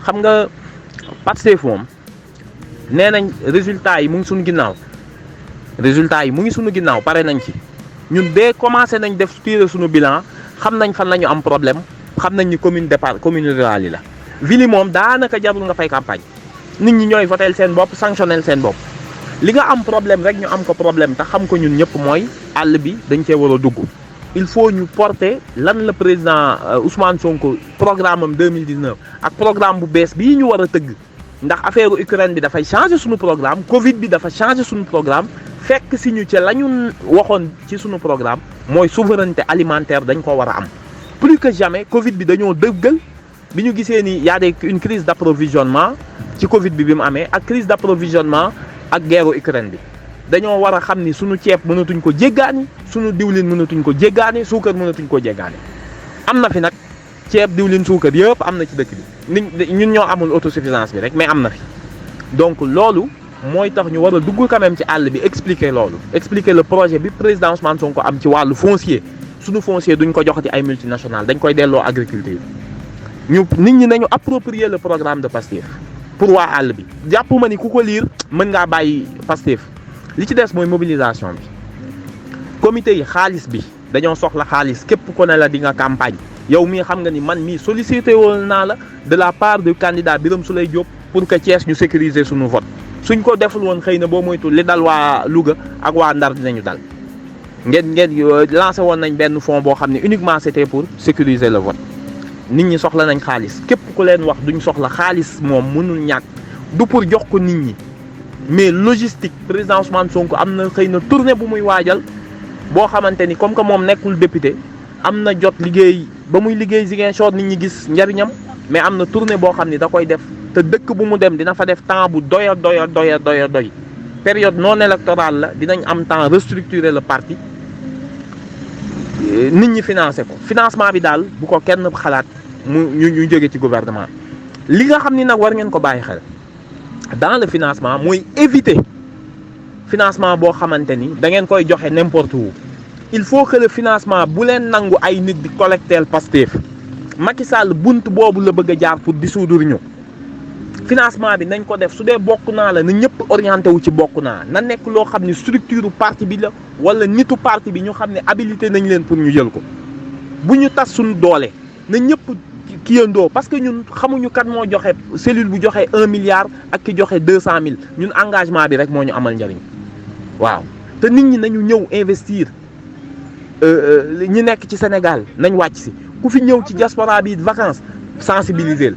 xam nga Pastef moom nee nañ résultat yi mu ngi suñu ginnaaw résultat yi mu ngi suñu ginnaaw pare nañ ci ñun dès commencé nañ def tirer suñu bilan xam nañ fan la ñu am problème xam nañ ni commune rurale yi la. ville yi moom daanaka jarul nga fay campagne nit ñi ñooy votel seen bopp sanctionnel seen bopp li nga am problème rek ñu am ko problème te xam ko ñun ñëpp mooy àll bi dañ cee war a dugg. il faut ñu porter lan la président Ousmane Sonko programme am 2019 ak programme bu bees bii ñu war a tëgg ndax affaire Ukraine bi dafay changer suñu programme Covid bi dafa changer suñu programme fekk si ñu ci la ñu waxoon ci suñu programme mooy souveraineté alimentaire dañ ko war a am. plus que jamais Covid bi dañoo dëggal bi ñu gisee ni y a une crise d'approvisionnement ci Covid bi mu amee ak crise d'approvisionnement ak guerre Ukraine bi. dañoo war a xam ni suñu ceeb mënatuñ ko jéggaani suñu diwlin mënatuñ ko jéggaani suukar mënatuñ ko jéggaani am na fi nag ceeb diwlin suukar yëpp am na ci dëkk bi ñun ñoo amul autosuffisance bi rek mais am na fi donc loolu mooy tax ñu war a dugg quand même ci àll bi expliquer loolu expliquer le projet bi président Ousmane Sonko am ci wàllu foncier suñu foncier duñ ko joxati ay multinationales dañ koy delloo agriculture ñu nit ñi nañu approprier le programme de Pastef pour waa àll bi jàpp ma ni ku ko lire mën ngaa bàyyi Pastef li ci des mooy mobilisation bi comité yi xaalis bi dañoo soxla xaalis képp ko ne la di nga campagne yow mii xam nga ni man mii sollicité woon naa la de la part du candidat Birame Souleye Diop pour que Thiès ñu sécuriser suñu vote suñ ko deful woon xëy na boo moytu li dal waa Louga ak waa Ndar dinañu dal ngeen lancé woon nañ benn fonds boo xam ne uniquement c'était pour sécuriser le vote nit ñi soxla nañ xaalis képp ku leen wax duñ soxla xaalis moom mënul ñàkk du pour jox ko nit ñi mais logistique président Ousmane Sonko am na xëy na tournée bu muy waajal boo xamante ni comme que moom nekkul député am na jot liggéey ba muy liggéey Ziguinchor nit ñi gis njariñam mais am na tournée boo xam ni da koy def te dëkk bu mu dem dina fa def temps bu doy période non électorale la dinañ am temps restructurer le parti nit ñi financer ko financement bi daal bu ko kenn xalaat ñu jóge ci gouvernement li nga xam ni nag war ngeen ko bàyyi xel dans le financement mooy éviter financement boo xamante ni da ngeen koy joxe n'importe où il faut que le financement bu leen nangu ay nit di collecter Pastef Macky Sall bunt boobu la bëgg a jaar pour dissoudre ñu financement bi nañ ko def su dee bokk naa la na ñëpp orienté wu ci bokk naa na nekk loo xam ni structure parti bi la wala nitu parti bi ñu xam ne habilité nañ leen pour ñu jël ko bu ñu tas suñu doole na ñëpp kiyandoo parce que ñun xamuñu kat moo joxe cellule bu joxe 1 milliard ak ki joxe 200 000 ñun engagement bi rek moo ñu amal njariñ waaw te nit ñi nañu ñëw investir ñi nekk ci Sénégal nañ wàcc si ku fi ñëw ci diaspora bi vacances sensibiliser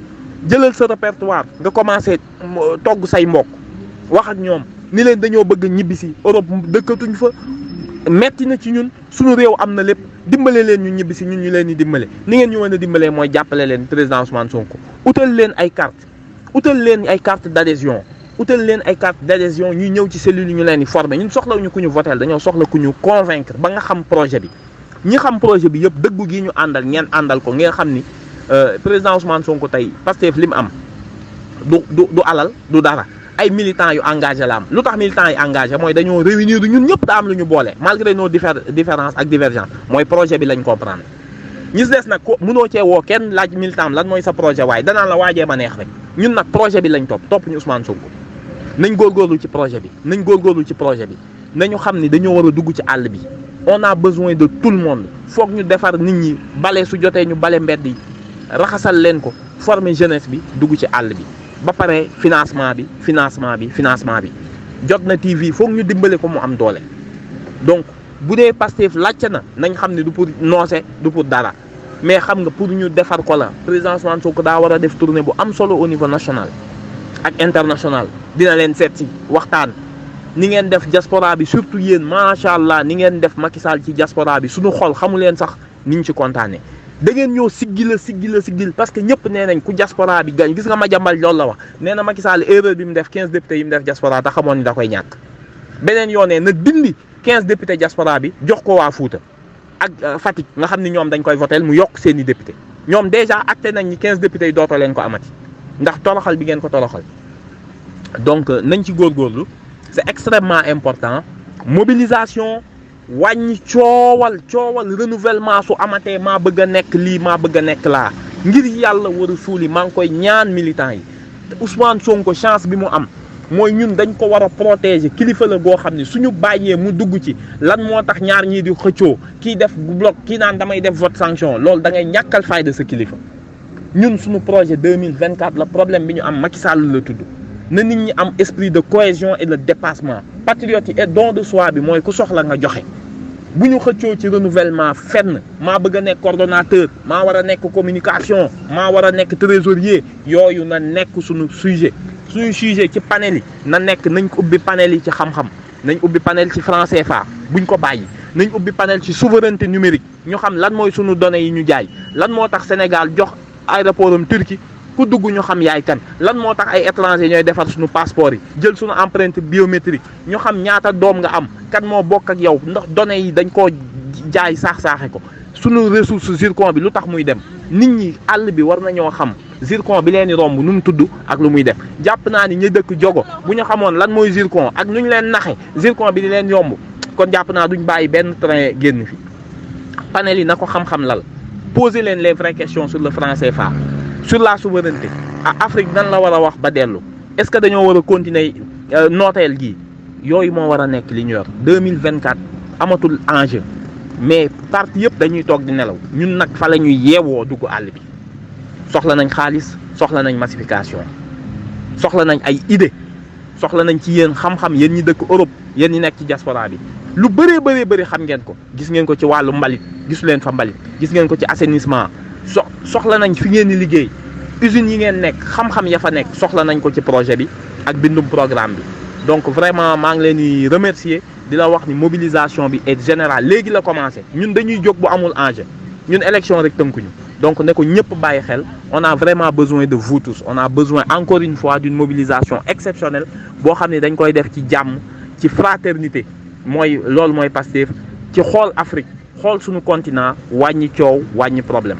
jëlal sa répertoire nga commencé togg say mbokk wax ak ñoom ni leen dañoo bëgg ñibbisi Europe dëkkatuñ fa metti na ci ñun suñu réew am na lépp dimbale leen ñu ñibbisi ñun ñu leen di dimbale ni ngeen ñu mën a dimbalee mooy jàppale leen président Ousmane Sonko utal leen ay carte d'adhésion ñuy ñëw ci cellule yi ñu leen di former ñun soxlawuñu ku ñu votel dañoo soxla ku ñu convaincre ba nga xam projet bi ñi xam projet bi yëpp dëggu gi ñu àndal ngeen àndal ko ngeen xam ni président Ousmane Sonko tey Pastef li mu am du alal du dara ay militants yu engagé la am lu tax militants yi engagé mooy dañoo réunir ñun ñëpp daa am lu ñu boole malgré nos différences ak divergence mooy projet bi lañ comprendre ñi si des nag ko mënoo cee woo kenn laaj militant am lan mooy sa projet waaye danaan la waajee ma neex rek ñun nag projet bi lañ topp ñu Ousmane Sonko nañ góorgóorlu ci projet bi nañu xam ni dañoo war a dugg ci àll bi on a besoin de tout le monde foog ñu defar nit ñi bale su jotee ñu bale mbedd yi raxasal leen ko former jeunesse bi dugg ci àll bi ba pare financement bi jot na TV foog ñu dimbale ko mu am doole donc bu dee Pastef laajte na nañ xam ne du pour noose du pour dara mais xam nga pour ñu defar ko la président Ousmane Sonko daa war a def tournée bu am solo au niveau national ak international dina leen seet si waxtaan ni ngeen def diaspora bi surtout yéen macha allah ni ngeen def Macky Sall ci diaspora bi suñu xol xamu leen sax niñ ci kontaanee da ngeen ñëw siggil parce que ñëpp nee nañ ku diaspora bi gañ gis nga Madiambal loolu la wax nee na Macky Sall erreur bi mu def 15 députés yi mu def diaspora te xamoon ni da koy ñàkk beneen yoonee na dindi 15 députés diaspora bi jox ko waa Fouta ak Fatick nga xam ni ñoom dañ koy votel mu yokk seeni député ñoom déjà acté nañ ni 15 députés yi dootoo leen ko amati ndax toroxal bi ngeen ko toroxal donc nañ ci góorgóorlu c'est extrêmement important mobilisation wàññi coowal renouvellement su amatee maa bëgg a nekk lii maa bëgg a nekk laa ngir yàlla war a suuli maa ngi koy ñaan militants yi Ousmane Sonko chance bi mu am mooy ñun dañ ko war a protéger kilifa la goo xam ne suñu bàyyee mu dugg ci lan moo tax ñaar ñii di xëccoo kii def bloc kii naan damay def vote sanction loolu da ngay ñàkkal fayda sa kilifa. ñun suñu projet 2024 la problème bi ñu am Macky Sall la tudd na nit ñi am esprit de cohésion et de dépassement patriote yi et don de soi bi mooy ku soxla nga joxe bu ñu xëccoo ci renouvellement fenn maa bëgg a nekk coordonnateur maa war a nekk communication maa war a nekk trésorier yooyu na nekk suñu sujet ci panel yi na nekk nañ ko ubbi panel yi ci xam-xam nañ ubbi panel ci franc CFA buñ ko bàyyi nañ ubbi panel ci souveraineté numérique ñu xam lan mooy suñu données yi ñu jaay lan moo tax Sénégal jox aéroport am Turquie ku dugg ñu xam yaay kan lan moo tax ay étranger ñooy defar suñu passeport yi jël suñu empreinte biométrique ñu xam ñaata doom nga am kan moo bokk ak yow ndax données yi dañ koo jaay saax-saaxe ko suñu ressource zircon bi lu tax muy dem nit ñi àll bi war nañoo xam zircon bi leen di romb nu mu tudd ak lu muy def jàpp naa ni ñu dëkk jogo bu ñu xamoon lan mooy zircon ak nu ñu leen naxe zircon bi di leen yomb kon jàpp naa duñ bàyyi benn train génn fi panel yi na ko xam-xam lal poser leen les vraies questions sur le franc CFA sur la souveraineté Afrique nan la war a wax ba dellu est-ce que dañoo war a continuer nooteel gi yooyu moo war a nekk li ñu yor 2024 amatul enjeu mais parti yëpp dañuy toog di nelaw ñun nag fa la ñuy yeewoo dugg àll bi soxla nañ xaalis soxla nañ massification soxla nañ ay idée soxla nañ ci yéen xam-xam yéen ñi dëkk Europe yéen ñi nekk ci diaspora bi lu bëree bëri xam ngeen ko gis ngeen ko ci wàllu mbalit gisu leen fa mbalit gis ngeen ko ci assainissement soxla nañ fi ngeen di liggéey usines yi ngeen nekk xam-xam ya fa nekk soxla nañ ko ci projet bi ak bindum programme bi donc vraiment maa ngi leen di remercier di la wax ni mobilisation bi est générale léegi la commencé ñun dañuy jóg bu amul enjeu ñun élection rek tënkuñu donc ne ko ñëpp bàyyi xel on a vraiment besoin de vous tous on a besoin encore une fois d'une mobilisation exceptionnelle boo xam ne dañ koy def ci jàmm ci fraternité mooy loolu mooy Pastef ci xool Afrique xool suñu continent wàññi coow wàññi problème